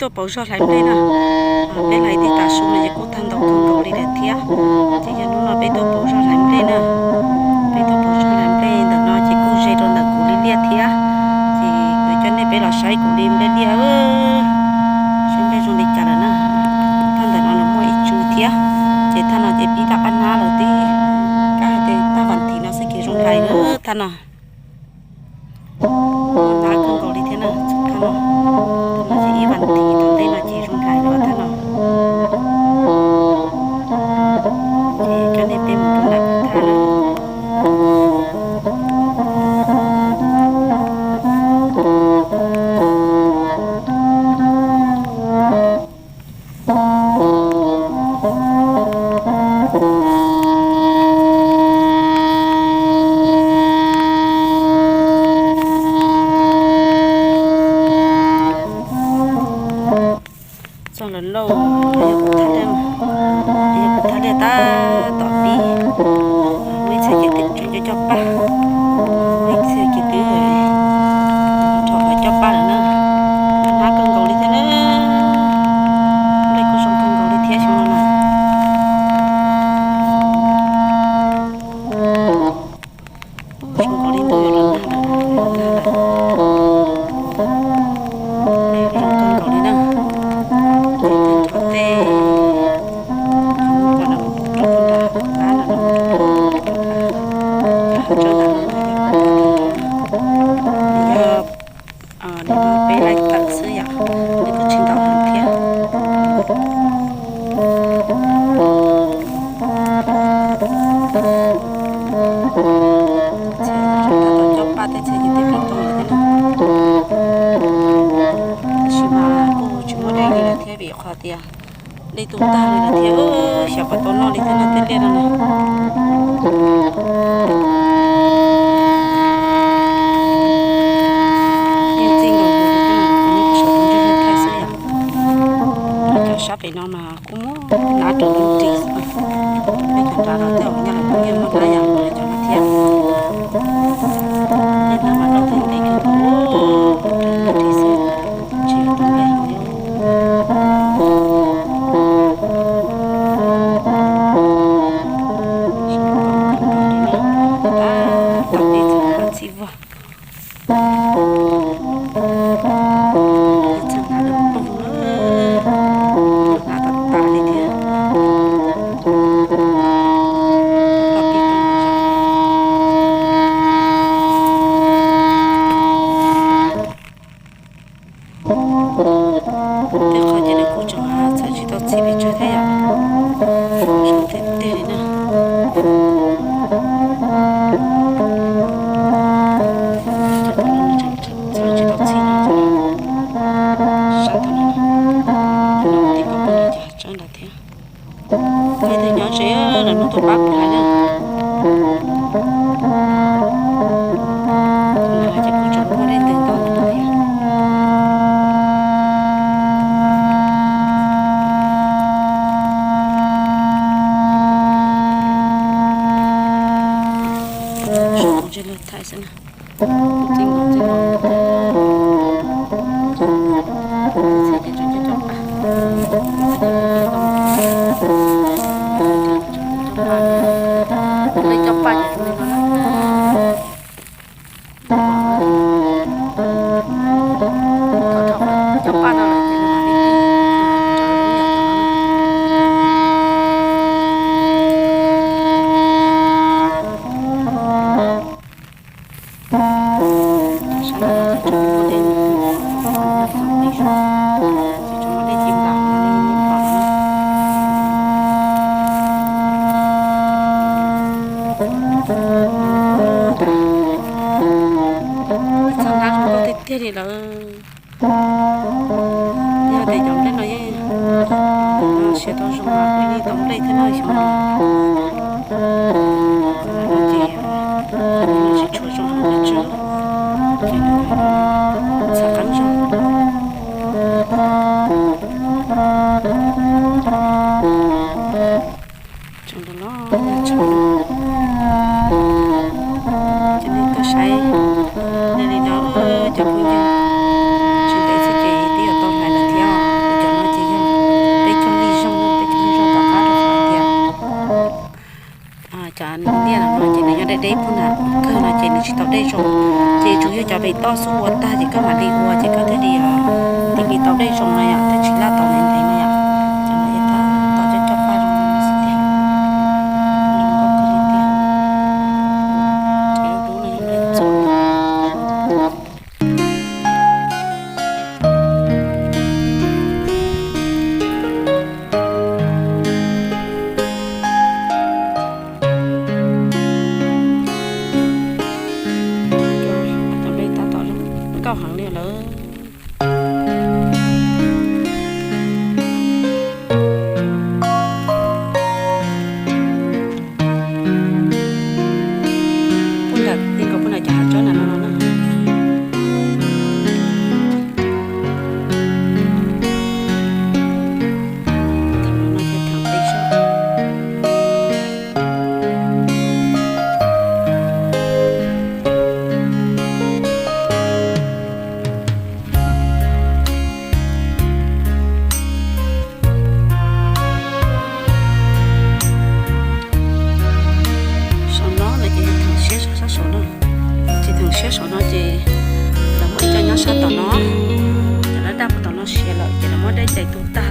Tuaj pauv zog hlais nplej na. Peb hlais tib tas su no ces kuj tag ntaus kawg nkaus li lawm thiab. Ces yog hnub no peb tuaj pauv zog hlais nplej na. Peb tuaj pauv zog hlais nplej ntawm no ces kuj ze rau ntawm kuv li liaj thiab. Ces kuv coj nej peb los saib kuv li nplej liaj, saib nplej zoo li cas lawm na. Thaj ntawm no nws muaj ib tsw thiab. Ces thaj no ces pib rov qab hnab lawm tib, kab hais tias tag vas thiv no xwb ces zoo hlais lawm thaj no. Hnab kawg nkaus li thiab na, thaj no. Thaj no ces ib vas thiv tom ntej no ces zoo hlais lawm thaj no. Ces coj nej peb mus rau nram thaj na. Txog lawm lauj, yog kuv thaj liaj, yog kuv thaj liaj tab tom pib. Muaj ib txhia ces twb tseem coj coj paj, muaj ib txhia ces twb rho qhov coj paj lawm na. Hnab kawg nkaus li thiab na, nplej kuj zoo kawg nkaus li thiab xyoo no na. Zoo nkaus li ntawd los nag lawm, nag lawm. Nplej zoo kawg nkaus li na. Ces tag nrho tej qhov no rau qab no, qab no, qab hauv tsev no, yog li no peb laij tawm xwb yom, nws kuj tsis ntau heev thiab. Txhia coj paj tej txhia ces twb pib tu lawm thiab na. Tab sis mas kuj tsis muaj dej li lawm thiab vim qhov tias dej tu tag li lawm thiab, xyov puas tau noj li thiab no tej liaj no na. Yeej txij nkaus tus saum tus ntsej muag thaij xwb yom. Cov sab pem no mas kuj muab hnav raws lub ris, peb cov nrad los tej zaum nyaj los kuj yeej muab hnav yam nkaus li cov no thiab. Tej hnav mas rau tej ntev kawg nkaus, raws lub ris xwb, tsis rau ntev heev li. Tab tom pib txog qab txhij vog. Txog qab lawm poog na, hnav tas tas li thiab. Tom pib poog. Tej qhov ces nws kuj tseem txhawv tsis tau txhij pes tsawg thiab yom. Zoo tiag tiag li na. Txhawv tsis tau txhij, sab tau no, tib koj poj niam ces tsawb nrad thiab. Leej twg nyob tsev lawm no tuaj pab kuv hais na. Tus no ces kuj tseem muaj dej ntws ntau ntau thiab. Tsis tau ntsej muag thaij xwb na. Txij nkaus txij nkaus. Txhia ces tseem coj coj paj. Coj paj ces zoo li no na. Coj paj no lawm ces nws mam li tig rau lub yam no na. Sab no ces tseem muaj dej, tseem muaj dej ci nplas li pom no. Txog hnab zoo nkauj tiag tiag li lawm. Yog tias cov nplej no yeej siav tau zoo mas kuj yeej tau nplej thiab no xyov. Ces tsis tshua zoo heev pes tsawg, ces txhawv qab zog. Tseem los yog tshauv no. Ces nej tuaj saib li no cov phooj ywg, tsis ntev xwb ces twb yuav tau hlais lawm thiab. deb pub nram kawg no ces nws tsis tau dej zoo. Ces tsuas yog cov pem toj xub ua tag ces koj mam li ua ces koj thiaj li, thiaj li tau dej zoo no yom, thiaj tsis laj tau ntev ntev no yom. Ces no yog tab tom coj coj paj zoo no xwb tiag. Zoo nkauj kawg li tiag. Ces lub dub no yog nplej txua. Cov nplej tab tom zoo nkauj heev li lawm. Puag nram, nej nkaus puag nram cov hav tsob nram no no na. Thaum no ces thaum peb soj. Saum no lawm ces thaum siab sab saum no, ces thaum siab saum no ces lawv muab ib co nyob sab tom no, cov daj daj puag tom no siav lawm ces lawv muab dej cais tu tag.